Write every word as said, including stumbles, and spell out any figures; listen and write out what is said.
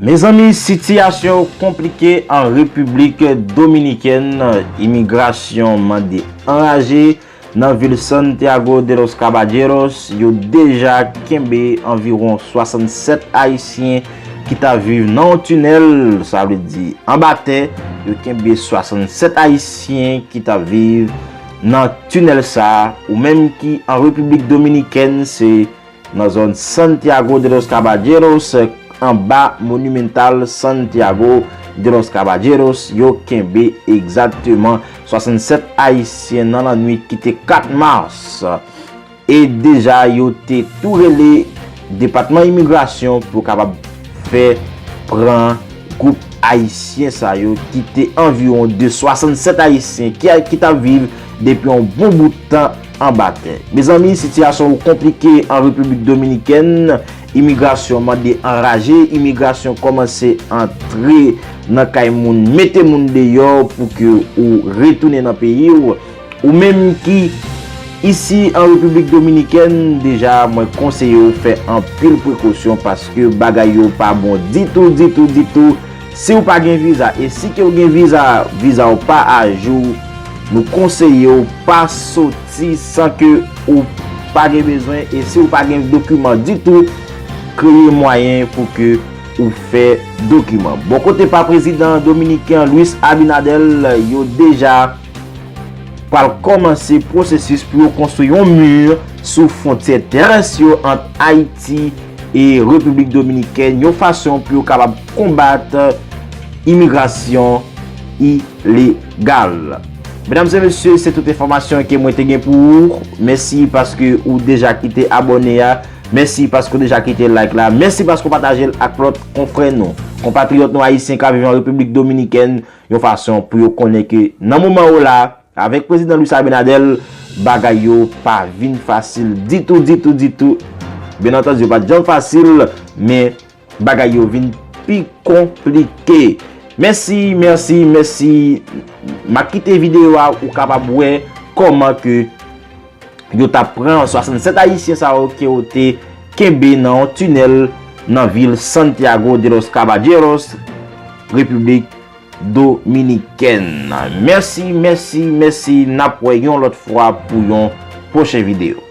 Mezanmi, sitiyasyon konplike an Repiblik Dominikèn. Imigrasyon mande anraje nan vil Santiago de los Caballeros. Yo deja kenbe anviwon swasannsèt Ayisyen ki t ap viv nan yon tinèl, sa vle di anba tè. Yo kenbe swasannsèt Ayisyen ki t ap viv nan tinèl sa a. Ou menm ki an Repiblik Dominikèn, se nan zòn Santiago de los Caballeros, anba Monumental Santiago de los Caballeros, yo kenbe egzakteman swasannsèt Ayisyen nan lannwit ki te kat mas. E deja yo te tou rele Depatman Imigrasyon pou kapab fè pran gwoup Ayisyen sa yo ki te anviwon de swasannsèt Ayisyen ki, ki t ap viv depi yon bon bout tan anba tè. Mezanmi, sitiyasyon yo konplike an Repiblik Dominikèn. Imigrasyon mande anraje, imigrasyon kòmanse antre nan kay moun, mete moun deyò pou ke ou retounen nan peyi w. Ou menm ki isi an Repiblik Dominikèn, deja mwen konseye w fè anpil prekosyon paske bagay yo pa bon ditou, ditou, ditou. Si w pa gen viza, e si ke w gen viza, viza w pa ajou, nou konseye w pa soti san ke ou pa gen bezwen, e si w pa gen dokiman ditou, kreye mwayen pou ke ou fè dokiman. Bò kote pa prezidan dominiken Luis Abinader, yo deja pral kòmanse pwosesis pou yo konstwi yon mi sou fwontyè terès yo ant Ayiti e Repiblik Dominikèn, yon fason pou yo kapab konbat imigrasyon ilegal. Medam e mesye, se tout enfòmasyon ke mwen te gen pou ou. Mèsi paske ou deja kite abòne a. Mèsi paske ou deja kite like la. Mèsi paske ou pataje l ak lòt konfrè nou, konpatriyòt nou ayisyen k ap viv an Repiblik Dominikèn, yon fason pou yo konnen ke nan moman yo la, avèk prezidan Luis Abinader, bagay yo pa vin fasil ditou, ditou, ditou. Byen antandi, yo pa t janm fasil, men bagay yo vin pi konplike. Mèsi, mèsi, mèsi. M ap kite videyo a, ou kapab wè kòman ke yo t ap pran swasannsèt ayisyen sa yo ke yo te kenbe nan yon tinèl nan vil Santiago de los Caballeros, Repiblik Dominikèn. Mèsi, mèsi, mèsi. N ap wè yon lòt fwa pou yon pwochen videyo.